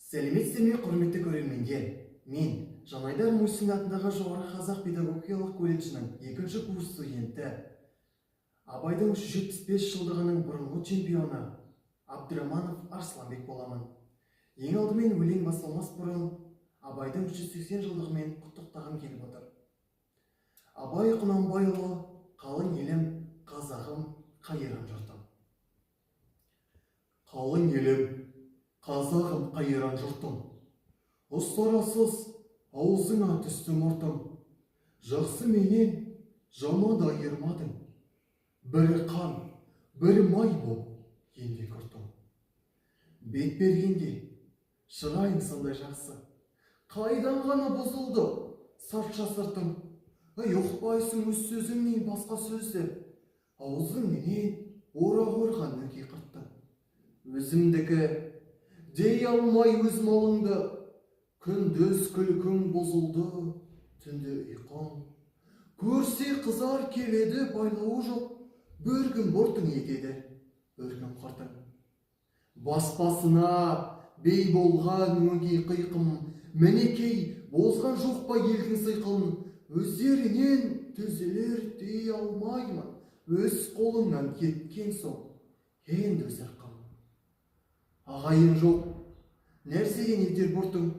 Сәлеметсіздер ме, құрметті көрермендер! Мен Жанайдар Мусин атындағы Жоғары қазақ педагогикалық колледжінің екінші курс студенті, Абайдың 175 жылдығының бұрынғы чемпионы Абдраманов Арсланбек боламын. Ең алдымен, өлең басталмас бұрын Абайдың 180 жылдығымен құттықтағым келіп отыр. Абай Құнанбайұлы, қалың елім, қазағым, қайран жұртым. Қалың елім, қазағым, қайран жұртым, ұстарасыз аузыңа түсті мұртым. Жақсы менен жаманды айырмадың, бірі қан, бірі май боп еңбек ұртың. Бет бергенде шырайың сондай жақсы, қайдан ғана бұзылды сартша сыртың? Ей, ұқпайсың өз сөзіңнен басқа сөзді, аузыңменен орақ орған өгей қырттың. Өзімдікі дей алмай өз малыңды, күндіз күлкің бұзылды, түнде ұйқың. Көрсе, қызар келеді, байлауы жоқ, бір күн бұртың етеді, бір күн қыртың. Бас басына бей болған өгей қиқым, мінекей, бозған жоқ па елдің сиқын? Өздерінен түзелер дей алмаймын, өз қолыңнан кеткен соң енді өз ырқың. Ағайын жоқ нәрсеге нетер бұртың,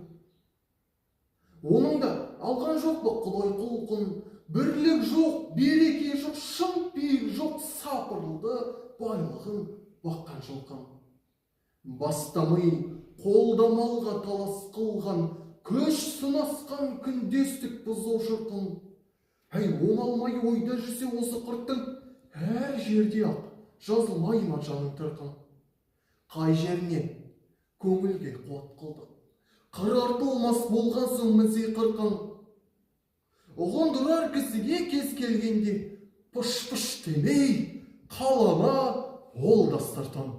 оның да алған жоқ па құдай құлқын? Бірлік жоқ, береке жоқ, шын пейіл жоқ, сапырылды байлығың, баққан жылқың. Бастамай қолдамалға талас қылған, күш сынасқан күндестік бұзу шырқын. Әй, оңалмай ойда жүрсе осы қырттың, әр жерде ақ жазылмай ма жаның тырқын? Қай жерінен көңілге қуат қылдық, қыр артылмас болған соң мінсе қырқың? Ұғындырар кісіге кез келгенде пыш пыш демей қалама ол да сыртын.